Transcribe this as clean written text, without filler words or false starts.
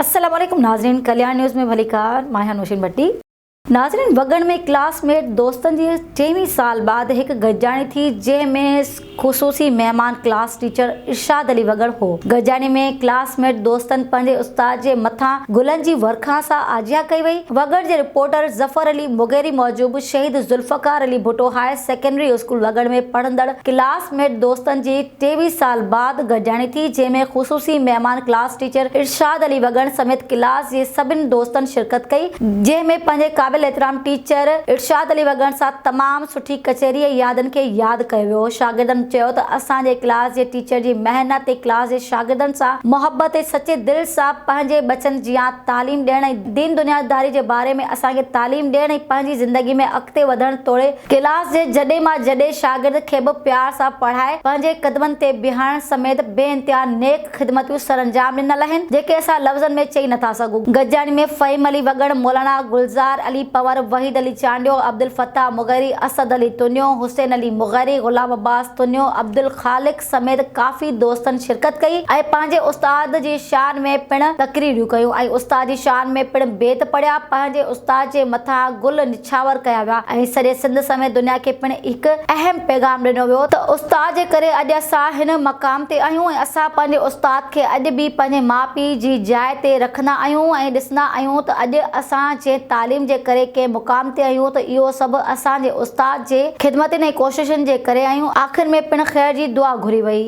السلام عليڪم ناظرين ڪلياڻ نيوز ۾ ڀليڪار مان آهيان نوشين ڀٽي. ناظرين وڳڻ ۾ ڪلاس ميٽ دوستن جي ٽيويهه سال بعد هڪ گڏجاڻي ٿي جنهن ۾ خصوصي مهمان ڪلاس ٽيچر ارشاد علي وڳڻ هو گڏجاڻي ۾ ڪلاس ميٽ دوستن پنهنجي استاد جي مٿان گلن جي ورکا سان آجيان ڪئي وئي وڳڻ جي رپورٽر ظفر علي مغيري موجب شهيد Zulfiqar Ali Bhutto higher secondary school Wagan ۾ پڙهندڙ ڪلاس ميٽ دوستن جي ٽيويهه سال بعد گڏجاڻي ٿي، جنهن ۾ خصوصي مهمان ڪلاس ٽيچر ارشاد علي وڳڻ سميت ڪلاس جي سڀن دوستن شرڪت ڪئي، جنهن ۾ پنهنجي قابل احترام ٽيچر ارشاد علي وڳڻ سان تمام سٺي ڪچهري ۽ يادن کي ياد ڪيو ويو. شاگردن چيو ته اسان جي ڪلاس جي ٽيچر جي محنت ۽ ڪلاس جي شاگردن سان محبت ۽ سچي دل سان پنهنجي ٻچن جيان تعليم ڏيڻ ۽ دين دنياداري جي باري ۾ اسان کي تعليم ڏيڻ ۽ پنهنجي زندگي ۾ اڳتي وڌڻ توڙي ڪلاس جي جڏي مان جڏي شاگرد کي به پيار سان پڙهائي پنهنجي قدمن تي بيهارڻ سميت بي انتها نيڪ خدمتون سرانجام ڏنل آهن جيڪي اسان لفظن ۾ چئي نٿا سگهون. گڏجاڻي ۾ فهيم علي وڳڻ، مولانا گلزار علي پنور، وحيد علي چانڊيو، عبدالفتاح مغيري، اسد علي تنيو، حسين علي مغيري، غلام عباس تنيو، عبدالخالق سميت ڪافي دوستن شرڪت ڪئي ۽ پنهنجي استاد جي شان ۾ پڻ تقريريون ڪيون ۽ استاد جي شان ۾ پڻ بيت پڙهيا پنهنجي استاد جي مٿان گل نڇاور ڪيا ويا ۽ سڄي سنڌ سميت دنيا کي پڻ هڪ اهم پيغام ڏنو ويو ته استاد جي ڪري اڄ اسان هن مقام تي آهيون ۽ اسان پنهنجي استاد کي اڄ به پنهنجي ماء پيء جي جاء تي رکندا آهيون ۽ ڏسندا آهيون ته اڄ اسان جنهن تعليم جي ڪري ڪنهن مقام تي آهيون ته اهو سڀ اسان جي استاد جي خدمتن ۽ ڪوششن جي ڪري آهيون آخر ۾ پڻ خير جي دعا گهري وئي.